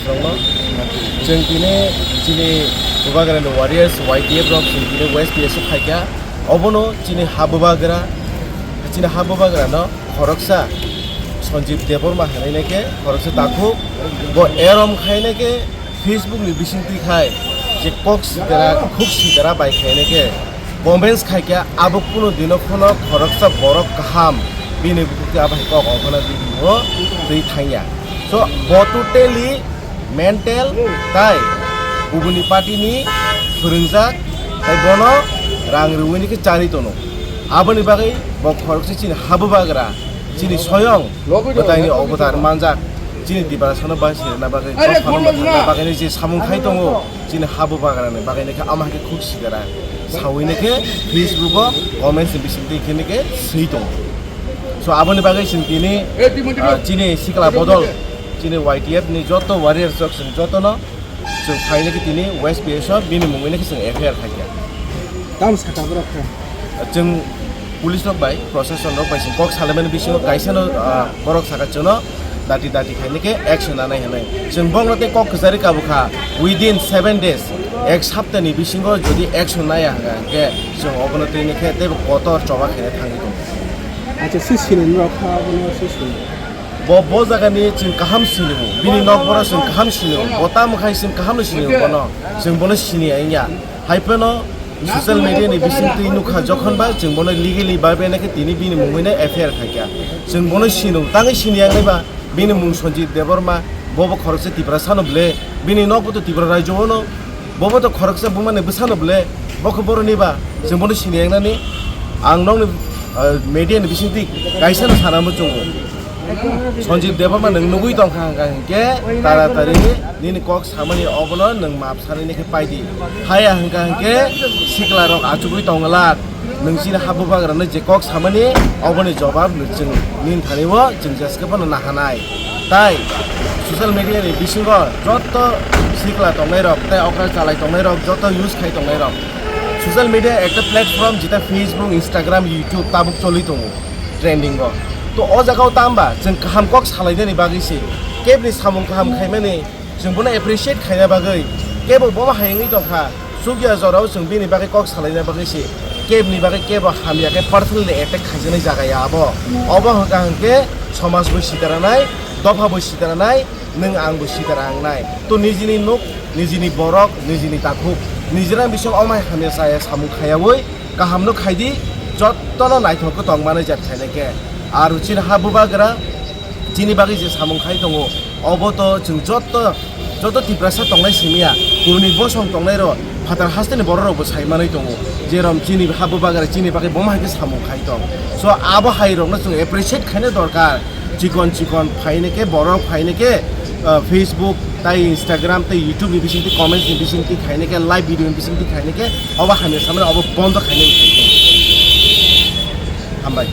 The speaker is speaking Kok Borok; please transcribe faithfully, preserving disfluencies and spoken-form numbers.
Rokno chwng tini chini bubagrani warriors Y T F rok chwng tini West P S o phaikha. Obono chini ha bubagra, chini ha bubagrano khoroksa Sanjeev Debbarma hwnwi nai khe khoroksa takhuk bo erom khai nai khe Facebook ni bisingtwi khai je kok sitara khuk sitara bai khai nai khe comments khai khe abo kuno dino phano khoroksa borok kaham bini bukhuk twi abo hai kok ongkhana bini o twi thangya. So bo totally mental tai kubuni party ni phwrwngjak tai bono rang rwini khe chari tono. Aboni bagwi bo khoroksa chini ha bubagra chini soyong bwtaini obotar manjak chini Tiprasano bai sirna bagwi bagwi je samung khai tongo chini ha bubagrani bagwi khe ama hai khe khuk sigara sawini khe Facebook o comments ni bisingtwi khini khe swi tongo. So aboni bagwi chwng tini, ah, chini sikla bodol, chini Y T F ni joto warriors rok chwng jotono chwng phainai khe tini West P S o bini mungwi nai khe chwng F I R khaikha. Tamo saka borok khe? Chwng police rok bai, proshashan rok bai chwng kok salaimani bisingo kaisano, ah, borok saka chwngno dati dati khainai khe action nanai hwnwi. Chwng bokno tei kok kwchari kabukha, within seven days, ek saptani bisingo jodi action naya hwnkha hwnkhe chwng obono twi khe teibo kotor choba khainai thangwi tongo. Acha, si sinini rok kha, abono si sini. Bo, bo jagani chwng kaham sini bo. Bini nok boro chwng kaham sini bo. Bo tamo khai chwng kaham no sini bo bono. Chwng bono sini ya wngya. Hai phano social media ni bisingtwi nukha jokhon ba chwng bono legally bai bai nai khe tini bini mungwi no F I R khaikha. Chwng bono sini bo. Tangwi sini ya wngwi ba bini mung Sanjeev Debbarma. Bo bo khoroksa Tiprasa no ble. Bini nok bo to Tripura rajyo o no. Bobo to khoroksa bumani bwsano ble, bo khe boroni ba, chwng bono sini yangnani, ang nokni, ah, media ni bisingtwi kaisa no sana muchungo. Sanjeev Debbarma nwng nugwi tongkha hwnkha hinkhe taratari nini kok samani obono nwng map sanani khe paidi. Haya hwnkha hinkhe sikla rok achugwi tongwlak. Nwng chini ha bubagrano je kok samani, oboni jobab chwng nini thani o chwng jeske phano nahanai. Tai social media ni bisingo joto sikla tongnai rok, tai okra chalai tongnai rok, joto use khai tongnai rok. Social media ekta platform jeta Facebook, Instagram, YouTube tabuk choli tongo trending o. To o jaga o tamba chwng kaham kok salainani bagwi se, kebni samung kaham khaimani, chwng bono appreciate khaina bagwi, kebo bobo hai wngwi tongkha, chukya jorao chwng bini bagwi kok salaina bagwi se, kebni bagwi kebo hamya khe personally attack khaijaknai jaga ya abo. Obo hwnkha hwnkhe somaj bo sitaranai, dopha bo sitaranai, nwng ang bo sitara wngnai. To nijini nuk, nijini borok, nijini takhuk, nijini bising omai hamya chaya samung khayawi, kaham no khaidi, jotono naithok khe tong mani jat khainai khe. Aro chini ha bubagra, chini bagwi je samung khai tongo, obo to chwng joto, joto Tiprasa tongnai simiya, kubuni bosong tongnai rok, phatar hasteni borok rok bo sai manwi tongo, jerom chini ha bubagra chini bagwi bomo hai khe samung khai tong. So abo hai rokno chwng appreciate khaina dorkar, chikon chikon phaina khe borok phaina khe, ah, Facebook tai Instagram tai YouTube ni bisingtwi comments ni bisingtwi khaina khe live video ni bisingtwi khaina khe obo hamya samani obo bondo khaina khe. Hambai.